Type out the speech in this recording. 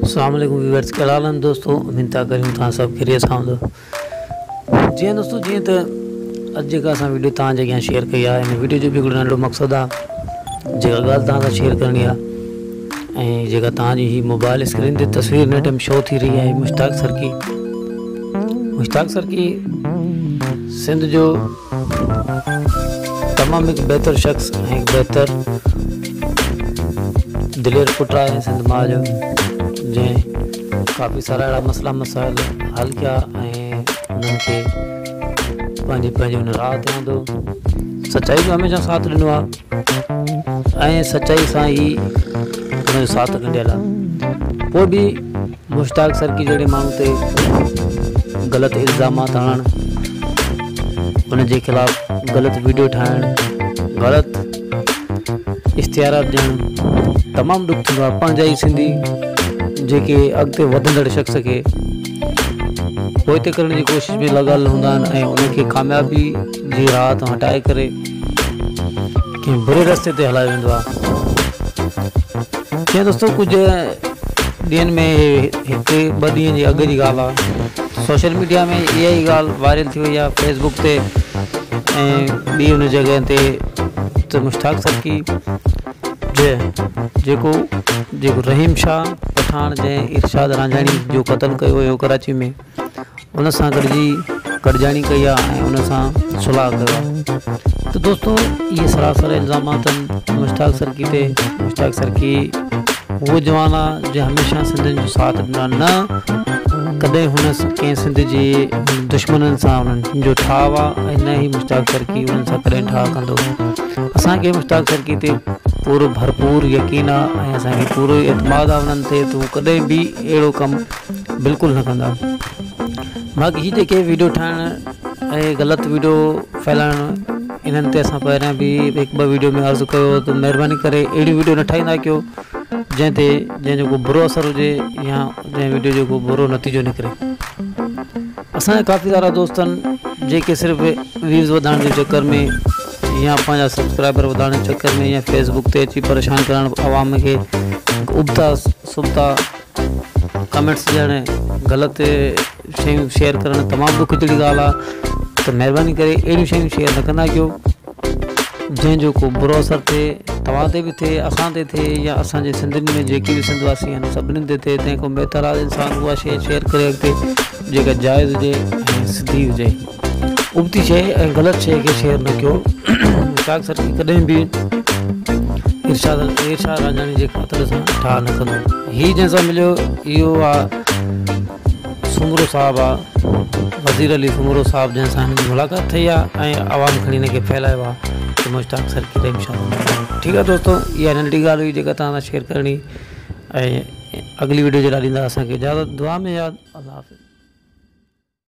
السلام عليڪم ويورز ڪهڙا حال آهن دوستو اميد ٿا ڪريون توهان سڀ خيريت سان هوندو جي ها دوستو جيئن ته اڄ جيڪا اسان ويڊيو توهان جي اڳيان شيئر ڪئي آهي ان ويڊيو جو به هڪڙو ننڍڙو مقصد آهي جيڪا ڳالهه توهان سان شيئر ڪرڻي آهي ۽ جيڪا توهان جي هي موبائل اسڪرين تي تصوير هن ٽائيم شو ٿي رهي آهي مشتاق سرڪي مشتاق سرڪي سنڌ جو تمام هڪ بهتر شخص ۽ هڪ بهتر دلير پٽ آهي سنڌ ماء جو جنهن ڪافي سارا اهڙا مسئلا مسائل حل ڪيا ۽ انهن کي پنهنجي پنهنجي ان راهه تي آندو سچائي جو هميشه ساٿ ڏنو آهي ۽ سچائي سان ئي ان جو ساٿ ڳنڍيل آهي پوء به مشتاق سرڪي جهڙي ماڻهو تي غلط الزامات هڻڻ ان جي خلاف غلط ويڊيو ٺاهڻ غلط اشتهارات ڏيڻ تمام ڏک ٿيندو آهي پنهنجا ئي سنڌي جيڪي اڳتي وڌندڙ شخص کي پوئتي ڪرڻ جي ڪوشش ۾ لڳل هوندا آهن ۽ ان کي ڪاميابي جي راهه تان هٽائي ڪري ڪنهن بري رستي تي هلايو ويندو آهي جيئن دوستو ڪجهه ڏينهن ۾ هڪ ٻه ڏينهن جي اڳ جي ڳالهه آهي سوشل ميڊيا ۾ اها ئي ڳالهه وائرل ٿي وئي آهي فيس بڪ تي ۽ ٻي ان جڳهه تي ته مشتاق سرڪي جي جيڪو جيڪو رحيم شاهه پٺاڻ جنهن ارشاد رانجهاڻي جو قتل ڪيو هيو ڪراچي ۾ ان سان گڏجي گڏجاڻي ڪئي آهي ۽ ان سان صلح ڪيو آهي ته دوستو اهي سراسر الزامات آهن مشتاق سرڪي تي مشتاق سرڪي اهو جوان آهي جنهن هميشه سنڌين جو ساٿ ڏنو آهي نه ڪڏهن هن ڪنهن سنڌ جي دشمنن سان انهن جو ٺاهه آهي ۽ نه ئي مشتاق سرڪي انهن سان ڪڏهن ٺاهه ڪندو اسانکي مشتاق سرڪي تي پورو ڀرپور يقين آهي ۽ اسانکي پورو اعتماد آهي انهن تي ته هو ڪڏهن به اهڙو ڪم بلڪل نه ڪندا باقي هي جيڪي ويڊيو ٺاهڻ ۽ غلط ويڊيو ڦهلائڻ انهن تي اسان پهريان به هڪ ٻه ويڊيو ۾ عرض ڪيو هو ته مهرباني ڪري اهڙيون ويڊيو نه ٺاهيندا ڪيو جنهن تي جنهن جو ڪو برو اثر هجي يا جنهن ويڊيو جو ڪو برو نتيجو نڪري اسانجا ڪافي سارا دوست آهن جيڪي صرف ويوز وڌائڻ جي چڪر ۾ يا پنهنجا سبسڪرائبر وڌائڻ جي چڪر ۾ يا فيسبڪ تي اچي پريشان ڪرڻ عوام کي ابتا سبتا ڪمينٽس ڏيڻ غلط شيون شيئر ڪرڻ تمام ڏک جهڙي ڳالهه آهي ته مهرباني ڪري اهڙيون شيون شيئر نه ڪندا ڪيو جنهن جو ڪو برو اثر ٿئي توهان تي به ٿئي اسان تي ٿئي يا اسانجي سنڌين ۾ جيڪي به سنڌ واسي آهن سڀني تي ٿئي تنهن کان بهتر آهي انسان اها شيء شيئر ڪري اڳتي جيڪا جائز هجي ۽ سڌي هجي ابتي شيء ۽ غلط شيء کي شيئر نه ڪيو مشتاق سرڪي ڪڏهن به ارشاد ارشاد رانجهاڻي جي قاتل سان ٺاهه نه ڪندو هي جنهن سان مليو اهو آ سومرو صاحب آ وزير علي سومرو صاحب جنهن سان هن جي ملاقات ٿي آ ۽ عوام کڻي هن کي ڦهلايو آ ته مشتاق سرڪي رحيم شاهه ٺيڪ آ دوستو اها ننڍڙي ڳالهه هئي جيڪا توهان سان شيئر ڪرڻي ۽ اڳلي ويڊيو جي لاء ڏيندا اسان کي اجازت دعا ۾ ياد الله حافظ.